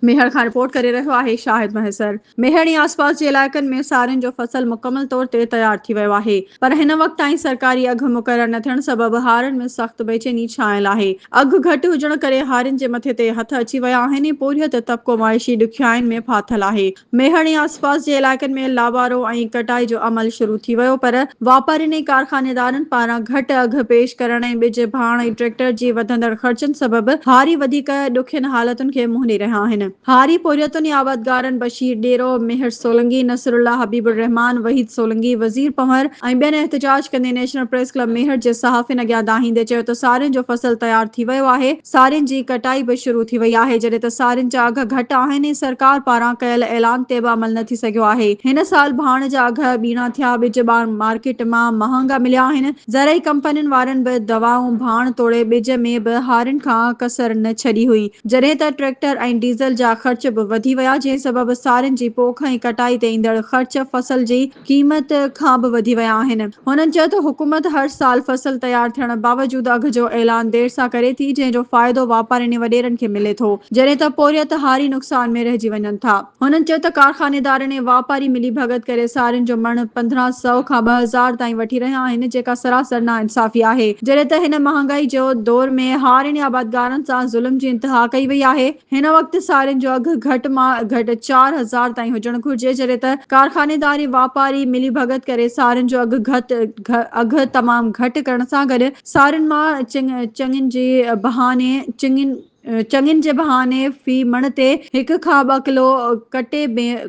ميهڙ کان رپورٽ ڪري رهيو آهي شاهد مهيسر. ميهڙ ۽ آسپاس جي علائقن ۾ سارين جو فصل مڪمل طور تي تيار ٿي ويو آهي پر هن وقت تائين سرڪاري اگهه مقرر نه ٿيڻ سبب هارين ۾ سخت بيچيني ڇانيل آهي. اگهه گهٽ هجڻ ڪري هارين جي مٿي تي هٿ اچي ويا آهن ۽ پورهيت طبقو معاشي ڏکيائين ۾ ڦاٿل آهي. ميهڙ ۽ آسپاس جي علائقن ۾ لابارو ۽ ڪٽائي جو عمل شروع ٿي ويو پر واپارين ۽ ڪارخانيدارن پاران گهٽ اگهه پيش ڪرڻ ۽ ٻج، ڀاڻ ۽ ٽريڪٽر جي وڌندڙ خرچن سبب هاري وڌيڪ ڏکين حالتن کي منهن ڏئي رهيا آهن. هاري پورهيتن ۽ آبادگارن بشير ڏيرو، ميهڙ سولنگي، نصرالله حبيب الرحمان، وحيد سولنگي، وزير پنهور ۽ ٻين احتجاج ڪندي نيشنل پريس ڪلب ميهڙ جي صحافين اڳيان دانهيندي چيو ته سارين جو فصل تيار ٿي ويو آهي، سارين جي ڪٽائي به شروع ٿي وئي آهي، جڏهن ته سارين جا اگهه گهٽ آهن ۽ سرڪار پاران ڪيل اعلان تي به عمل نه ٿي سگهيو آهي. هن سال ڀاڻ جا اگهه ٻيڻا ٿيا، ٻج مارڪيٽ مان مهانگا مليا آهن، زرعي ڪمپنين وارن به دوائون، ڀاڻ توڙي ٻج ۾ به هارين کان ڪسر نه ڇڏي هئي، جڏهن ته ٽريڪٽر ۽ ڊيزل جا خرچ به وڌي ويا، جنهن سبب سارين جي پوک ۽ ڪٽائي تي ايندڙ خرچ فصل جي قيمت کان به وڌي ويا آهن. هنن چيو ته حڪومت هر سال فصل تيار ٿيڻ باوجود اگهه جو اعلان دير سان ڪري ٿي جنهن جو فائدو واپارين ۽ وڏيرن کي ملي ٿو جڏهن ته پورهيت هاري نقصان ۾ رهجي وڃن ٿا. هنن چيو ته ڪارخانيدارن ۽ واپاري ملي ڀڳت ڪري سارين جو مڻ 15 سئو کان 2000 تائين وٺي رهيا آهن جيڪا سراسر ناانصافي آهي جڏهن ته هن مهانگائي جو دور ۾ هارين ۽ آبادگارن سان ظلم جي انتها ڪئي وئي آهي. هن وقت سارين جو اگهه گهٽ مان گهٽ 4000 تائين هجڻ گهرجي جڏهن ته ڪارخانيدار ۽ واپاري ملي ڀڳت ڪري سارين جو اگهه گهٽ اگهه تمام گهٽ ڪرڻ سان گڏ سارين مان چڱين جي بهاني چڱين چڱين جي بهاني في مڻ تي هڪ کان ٻه ڪلو ڪٽي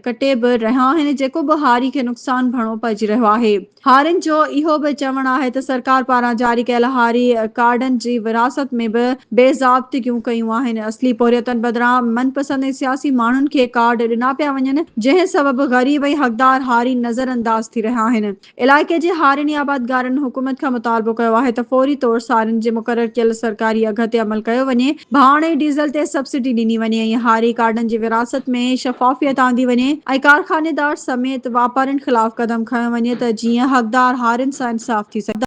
ڪٽي به رهيا آهن جيڪو به هاري کي نقصان ڀرڻو پئجي رهيو آهي. هارين جو اهو به چوڻ آهي ته سرڪار پاران جاري ڪيل هاري ڪارڊن جي ورهاست ۾ به بي ضابطگيون ڪيون آهن، اصلي پورهيتن بدران من پسند ۽ سياسي ماڻهن کي ڪارڊ ڏنا پيا وڃن، جنهن سبب غريب ۽ حقدار هاري نظر انداز ٿي رهيا آهن. علائقي جي هارين ۽ آبادگارن حڪومت کان مطالبو ڪيو آهي ته فوري طور سارين جي مقرر ڪيل سرڪاري اگهه تي عمل ڪيو وڃي، ڀاڻ ۽ ڊيزل تي سبسڊي ڏني وڃي ۽ هاري ڪارڊن جي ورهاست ۾ شفافيت آندي وڃي ۽ ڪارخانيدار سميت واپارين خلاف قدم کنيو وڃي ته جيئن حقدار هارين سان انصاف ٿي سگهي.